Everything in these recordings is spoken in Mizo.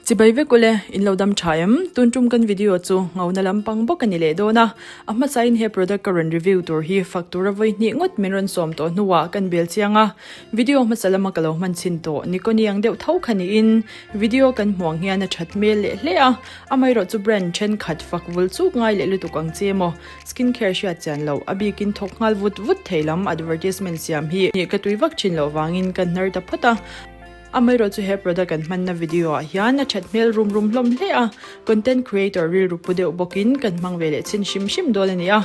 Chibai vek ule, in lo dam tha em? Tun tum kan video chu ngauna lampang bawk a ni leh dawn a, a hmasain he product ka rawn review tur hi fak tura vawi hnih ngawt min rawn sawm tawh hnuah kan bel chiang a, video hmasa lama ka lo hman chhin tawh Nikoni ang deuh tho kha niin video kan hmuh ang hian a that hmel leh hle a, amaherawh chu brand thenkhat fak vul chuk ngai leh lutuk ang che maw? Skin care hriat chian loh, a bikin thawk nghal vut vut thei lam advertisement siam hi ka tui vak thin loh vangin ka hnar ta phawt a. Amaherawh chu he product kan hmanna video ah hian a that hmel rum rum hlawm hle a, content creator rilru pu deuh bawkin kan hmang ve leh chhin hrim hrim dawn a ni a,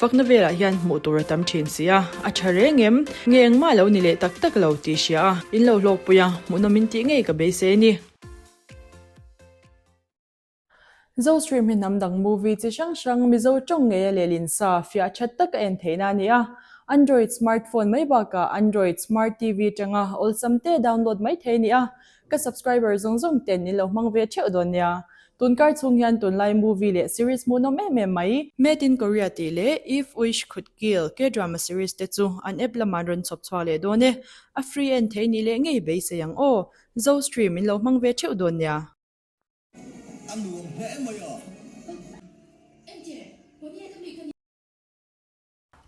fakna velah hian hmuh tur a tam thin si a, a tha reng em? Nge engmah lo ni leh tak tak lo tih hria a, in lo hlawkpui a, hmuhnawm in tih ngei ka beisei a ni. Zostream hi hnam dang movie chi hrang hrang Mizo tawng ngeia lehlin sa fiah that tak a en theihna a ni a. Android smartphone mai bakah Android smart TV atanga awlsam te download mai thei a ni a. Ka subscriber zawng zawng ten in lo hmang ve theuh dawn nia. Tunkar chhung hian tunlai movie leh series hmuhnawm em em mai. Made in Korea tih leh If Wish Could Kill K-drama series te chu an app lamah an rawn chhawp chhuak leh dawn e. A free en thei nih leh ngei beisei ang aw. Zostream in lo hmang ve theuh dawn nia. A nuam hle mai a.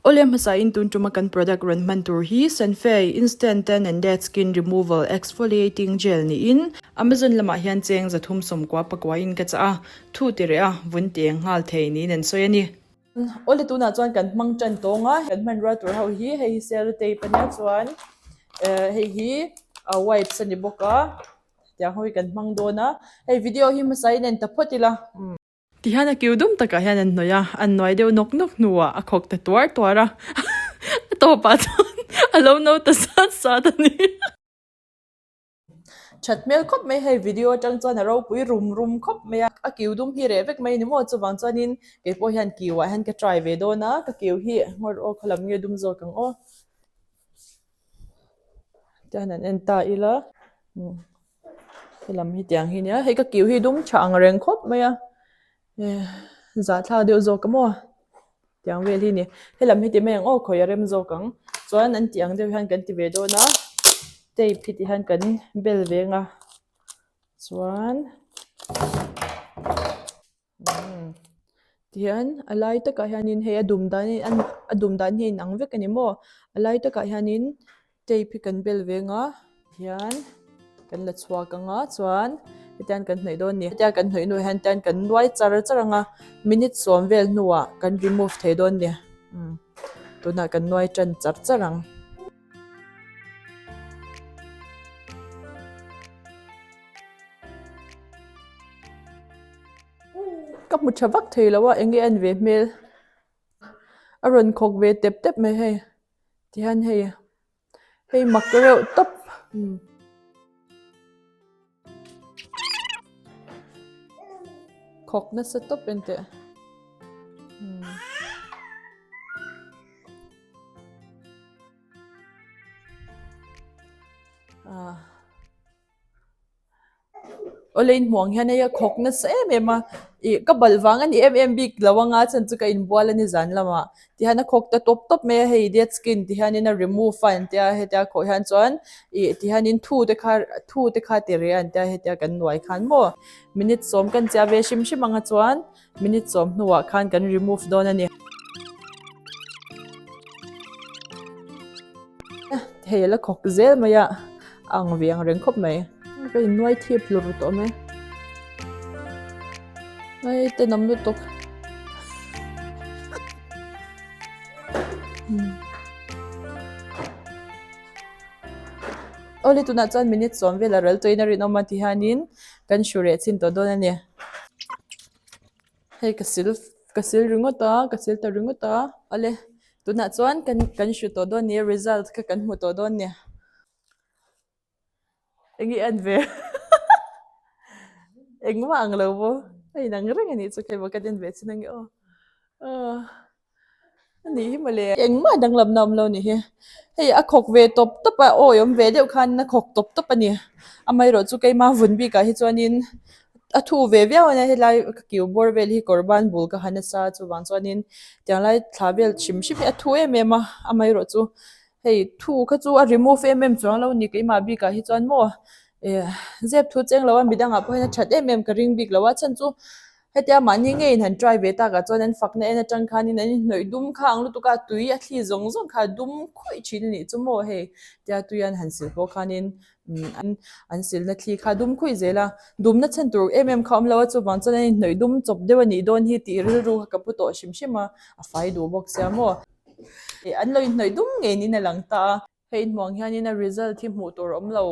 Awle hmasa in tun tuma kan product rawn hman tur hi Sanfei Instant Tan and Dead Skin Removal Exfoliating Gel niin Amazon lamah hian cheng 390 pakua in ka chah a, thu ti reh a, vun ti eng nghal thei niin an sawi a ni. Awle tunah chuan kan hmang tan tawng a, kan hmanrua tur ho hi hei hi sellotape ania chuan hei hi wipes a ni bawk a. Tiang ho hi kan hmang dawn a, hei video hi hmasa in en ta phawt ila. Tihian a kiu dum takah hian an hnawih a, an nuai deuh nawk nawk hnuah a khawk ta tuar tuar a, a tawpah chuan a lo no ta sat sat a ni. That hmel khawp mai hei video atang chuan a ropui rum rum khawp mai a, a kiu dum hi reh vek mai a ni maw chuvang chuanin keipawh hian kiuah hian ka try ve dawn a, ka kiu hi ngawr aw khawlam nge dum zawk ang aw. Tihian an en ta ila helam hi tiang hi nia hei ka kiu hi dum tha ang reng khawp mai a zahthlak deuh zawk a maw tiang vel hi ni helam hi ti mai ang aw khawi a rem zawk ang chuan an tih ang deuh hian kan ti ve dawn a tape hi ti hian kan bel ve ang a chuan. Tihian a lai takah hianin hei a dum dan a dum dan hi a inang vek a ni maw a lai takah hianin tape hi kan bel ve ang a hian kan la chhuak ang a chuan hetiang kan hnawih dawn a ni hetia kan hnawih hnuah hian tian kan nuai char char ang a minute sawm vel hnuah kan remove thei dawn a ni tunah kan nuai tan char char ang. Ka hmu tha vak thei lo a eng nge a en ve hmel a rawn khawk ve tep tep mai hei tihian hei hei mak reuh tawp. Khawk nasa tawp enteh. Awle in hmuh ang hian hei a khawk nasa em em a ih ka balh vang a ni em em bik lo anga chhan chu ka inbual a ni zan lamah tihian a khawk ta tawp tawp mai a hei dead skin ti hianin a remove a an tia hetia khawh hian chuan ih ti hianin thu te kha thu te kha ti reh a an tia hetia kan nuai khan maw minute sawm kan chiah ve hrim hrim anga chuan Minute sawm hnuah khan kan remove dawn a ni. Hei a la khawk zel mai a, a ang ve ang reng khawp mai. Ka innuai thip hlur tawh mai. Ai tenawm lutuk. Awle tunah chuan minute sawm vel a ral tawhin a rinawm a tihianin kan hru reh chhin tawh dawn a ni. Hei ka sil ka sil ringawt a ka sil ta ringawt a awle tunah chuan kan kan hru tawh dawn nia result kha kan hmu tawh dawn nia eng nge en ve engmah ang lo maw a inang reng anih chu keimah kan en ve chin ange aw ah. A nih hi mawle. Engmah danglamna awm lo a nih hi. Hei a khawk ve tawp tawp a, awi awm ve deuh khan a khawk tawp tawp a ni. Amaherawh chu keimah vun bikah hi chuanin a thu ve viau a nia helai ka kiu bawr vel hi kawr ban bul ka ha nasa a chuvang chuanin tiang lai thla vel hrim hrim hi a thu em em a amaherawh chu hei thu kha chu a remove em em chuang lo a ni keimah bikah hi chuan maw. Ih zep thu cheng lo a midangah pawh hian a that em em ka ring bik lo a chhan chu hetia mahni ngeiin han try ve takah chuan an fakna en atang khanin an inhnawih dum kha ang lutuk a tui a thli zawng zawng kha a dum khuih thin a nih chu maw hei tia tui an han sil pawh khanin umm an silna thli kha a dum khuih zel a dumna chhan tur em em kha a awm lo a chuvang chuan an inhnawih dum chawp deuh a nih dawn hi tih rilru kha ka pu tawh hrim hrim a a fai duh bawk sia maw ih an lo inhnawih dum ngeiin a lang ta a. Hei inhmuh ang hianin a result hi hmuh tur a awm lo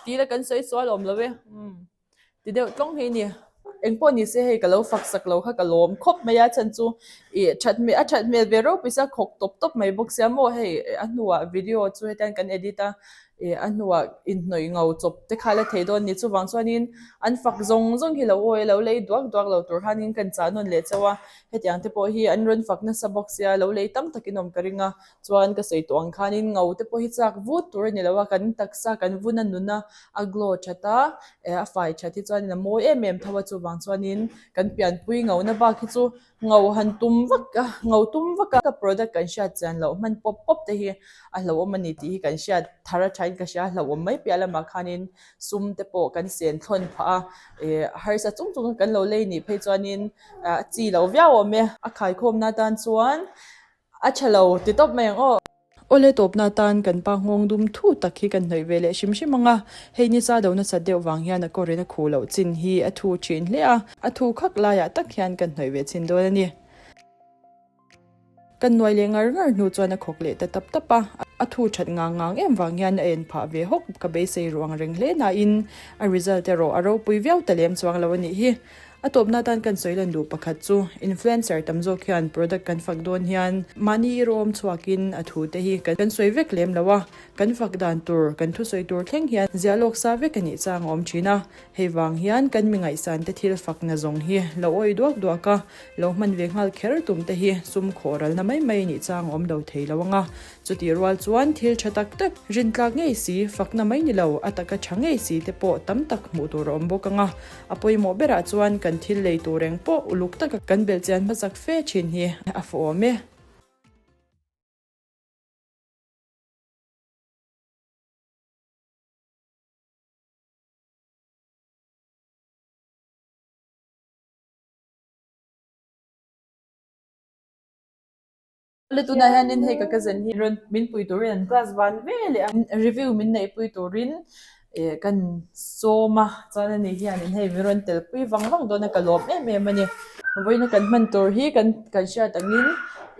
tih la kan sawi sual awm lo e umm ti deuh tlawng hi a ni engpawh ni se hei ka lo fak sak lo kha ka lawm khawp mai a chhan chu ih that hmel a that hmel ve ropui sia khawk tawp tawp mai bawk sia maw hei a hnuah video chu hetiang kan edit a ih a hnuah inhnawih ngau chawp te kha la thei dawn a ni chuvang chuanin an fak zawng zawng hi lo awi lo lei duak duak lo tur hianin kan chah nawn leh chauh a hetiang te pawh hi an rawn fak nasa bawk sia lo lei tam takin awm ka ring a. Chuan ka sawi tawh ang khanin ngo te pawh hi chak vut tur a ni lo a, kan taksa kan vun a nun a, a glow that a, eh a fai that hi chuanin a mawi em em tho a chuvang chuanin kan pianpui ngo na bak hi chu ngo han tum vak a, ngo tum vak a ka product kan hriat chian loh hman pawp pawp te hi a hlauhawm a ni tih hi kan hriat thar a thain ka hria a hlauhawm mai piah lamah khanin sum te pawh kan sen thlawn phah a, eh harsa chung chung a kan lo lei nih phei chuanin a chi lo viau awm e. A khaikhawmna atan chuan A tha lo ti tawp mai ang aw. Awle tawpna atan kan pa nghawng dum thu tak hi kan hnawih ve leh hrim hrim ang a, hei ni sa do nasat deuh vang hian a kawrin a khuh loh chin hi a thu thin hle a, a thu khak laiah tak hian kan hnawih ve chhin dawn a ni. Kan nuai leh ngar ngar hnu chuan a khawk leh ta tap tap a, a thu that ngang ngang em vang hian a en phah ve hawk ka beisei ruang reng hle nain a result erawh a ropui viau ta lem chuang lo a nih hi. A tawpna atan kan sawi lan duh pakhat chu influencer tam zawk hian product kan fak dawn hian mahni irawm chhuakin a thu te hi kan sawi vek lem lo a, kan fak dan tur, kan thusawi tur thleng hian ziah lawk sa vek a nih chang a awm thin a. Hei vang hian kan mi ngaihsan te thil fakna zawng hi lo awih duak duak a, lo hman ve nghal kher tum te hi sum khawh ralna mai mai nih chang a awm lo thei lo ang a. Chutih rual chuan thil tha tak tak, rintlak ngei si, fakna mai ni lo, a taka tha ngei si te pawh tam tak hmuh tur a awm bawk ang a. A pawimawh berah chuan kan thil lei tur eng pawh uluk taka kan belhchian hmasak fe thin hi a fuh awm e. Le tunah hianin hei ka cousin hi rawn min pui turin an class van ve leh a review min neih pui turin eh kan sawm a chuan ani hianin hei min rawn tel pui vang vang dawn a ka lawm em em a ni vawiina kan hman tur hi kan kan hriat angin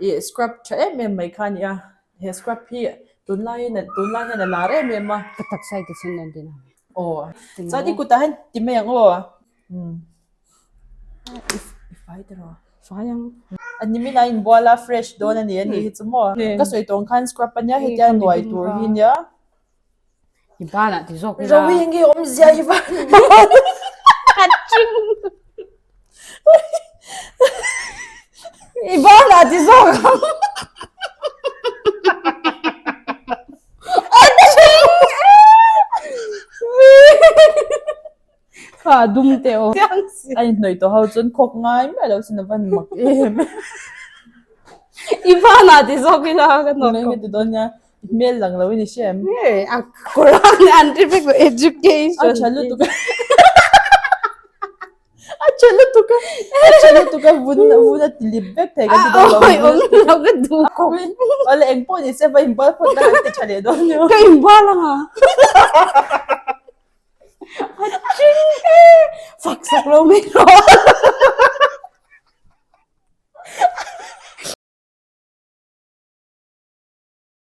ih scrub tha em em mai kha a ni a he scrub hi tunlaiin tunlai hian a lar em em a. Ka taksa i ti chhun dawn tihna. Aw chuan i kutah hian ti mai ang aw. I fai ta rawh. Fai ang. A nimin a inbual a fresh dawn a ni a nih hi chu maw. Ka sawi tawng khan scrub a nia hetia nuai tur hi nia. I banah ti zawk ila. Rowi nge awmzia i van A ching. I banah ti zawk ang. A ching. Kha dum te aw. A inhnawih tawh ho chuan khawk ngai miah lo sin a van mak em. I vanah ti zawk ila ka hnawt khawp. Ti dawn nia i hmel lang lo in i hria em? Nge a Quran an ti vek lo education. A tha lutuk a. A tha lutuk a. A tha lutuk a vun vun a ti lip vek thei ka ti dawn lo. Awi awm lo ka duh khawp. Awle engpawh ni se va inbual phawt la kan ti tha leh dawn nia. Ka inbual anga. A ching e! Fak sak lo mai rawh.